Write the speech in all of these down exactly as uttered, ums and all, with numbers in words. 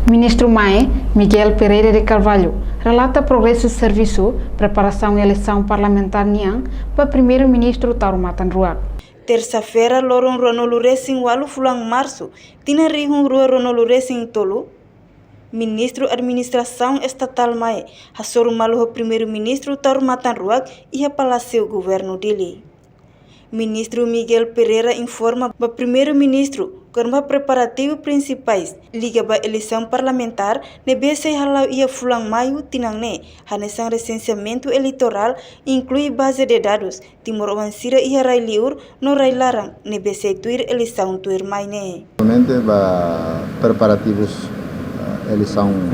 Ministru MAE, Miguel Pereira de Carvalho, relata progresu servisu preparasaun eleisaun parlamentár nian ba Primeiru-Ministru Taur Matan Ruak. Tersa-feira, loron ruanulu-resin-ualu fulan Marsu, tinan rihun rua ruanulu-resin-tolu, Ministru Administrasaun Estatál MAE hasoru malu ho Primeiru-Ministru Taur Matan Ruak iha Palásiu Governu Dili. Ministru Miguel Pereira informa ba Primeiru-Ministru kona-ba preparativu prinsipais liga ba eleisaun parlamentár ne'ebé sei hala'o iha fulan Maiu tinan ne'e, hanesan resenseamentu eleitorál, inklui baze de dadus, timoroan sira iha rai-li'ur no rai-laran ne'ebé sei tuir eleisaun tuirmai ne'e. Atualmente ba preparativus, eh, eleisaun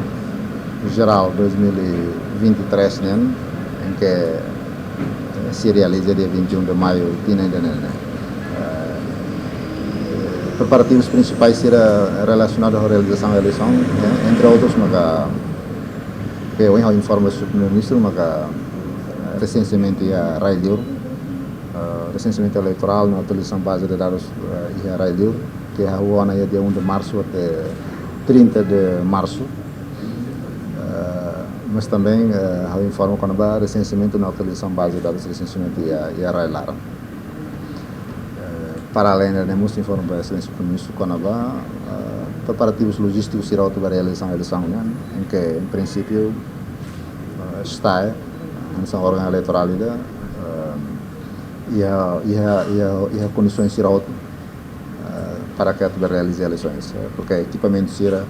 jerál dois mil e vinte e três nian, em que, eh, se realiza dia vinte e um de maio, tinan ida-ne'e. Eh, preparativus prinsipais sira relasionadu ho realizasaun eleisaun, eh, entre outros, maka, ke ohin ha'u informa Primeiru-Ministru, maka, eh, resenseamentu iha rai-li'ur, eh, resenseamentu eleitorál no atualizasaun baze de dadus, eh, iha rai-li'ur, ke hahú ona iha dia um de março até trinta de março. Eh, mas também, eh, ha'u informa kona-ba resenseamentu no atualizasaun baze de dadus resenseamentu iha, iha rai-laran. Eh, para além de ne'e mós informa ba Exelénsia Primeiru-Ministru kona-ba, eh, preparativus lojístikus sira hotu ba realizasaun eleisaun nian, em que, em princípio, eh, STAE, hanesan órgaun eleitorál ida, eh, iha, iha, iha, iha kondisoens sira hotu, eh, para ke atu ba realiza eleisoens, eh, porke ekipamentu sira,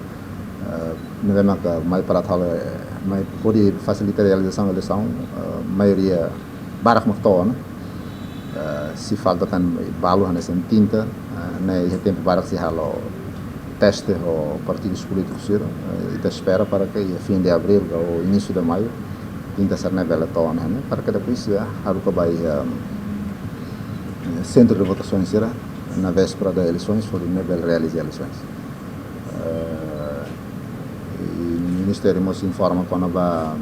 eh, ne'ebé maka mai para atu halo, eh, mai hodi fasilita realizasaun eleisaun, eh, maioria barak mak to'o ona. Eh, sei falta tan balu hanesan tinta, eh, ne'e iha tempu barak sei halo teste ho partidus polítikus sira, eh, ita espera para ke iha fin de abríl ou inísiu de maiu, tinta sira-ne'e bele to'o ona, ne'e, para ke depois, eh, haruka ba iha, eh, sentru de votasaun sira na véspera de eleisoens, hodi nune'e bele realiza eleisoens. Eh, i Ministériu mós informa kona-ba,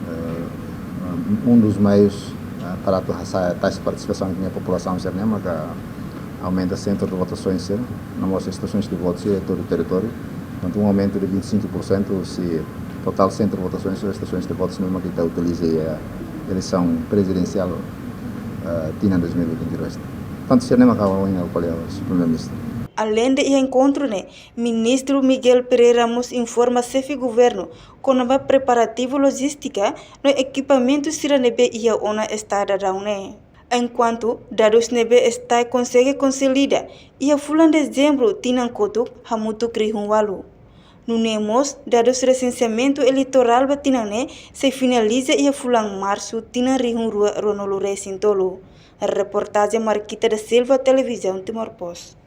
eh, um dos meius, eh, para atu hasa'e taxa partisipasaun iha populasaun sira-ne'e maka aumenta sentru de votasaun sira, no mós estasoens de votu sira iha todo o territóriu. Portantu, um aumento de vinte e cinco por cento se totál sentru de votasaun sira, estasoens de votu sira maka ita utiliza iha eleisaun prezidensiál, eh, tinan dois mil e vinte e dois. Portantu, sira-ne'e maka ohin ha'u ko'alia ho Primeiru-Ministru. Além de iha enkontru ne'e, Ministru Miguel Pereira mós informa xefe governu kona-ba preparativu lojístika no ekipamentu sira ne'ebé iha ona STAE daudaun ne'e. Enkuantu dadus ne'ebé STAE konsege konsolida iha fulan Dezembru tinan kotuk hamutuk rihun ualu. Nune'e mós dadus resenseamentu eleitorál ba tinan ne'e sei finaliza iha fulan Marsu tinan rihun rua ruanulu-resin-tolu. Reportajen Marquita da Silva, Televizaun Timor Post.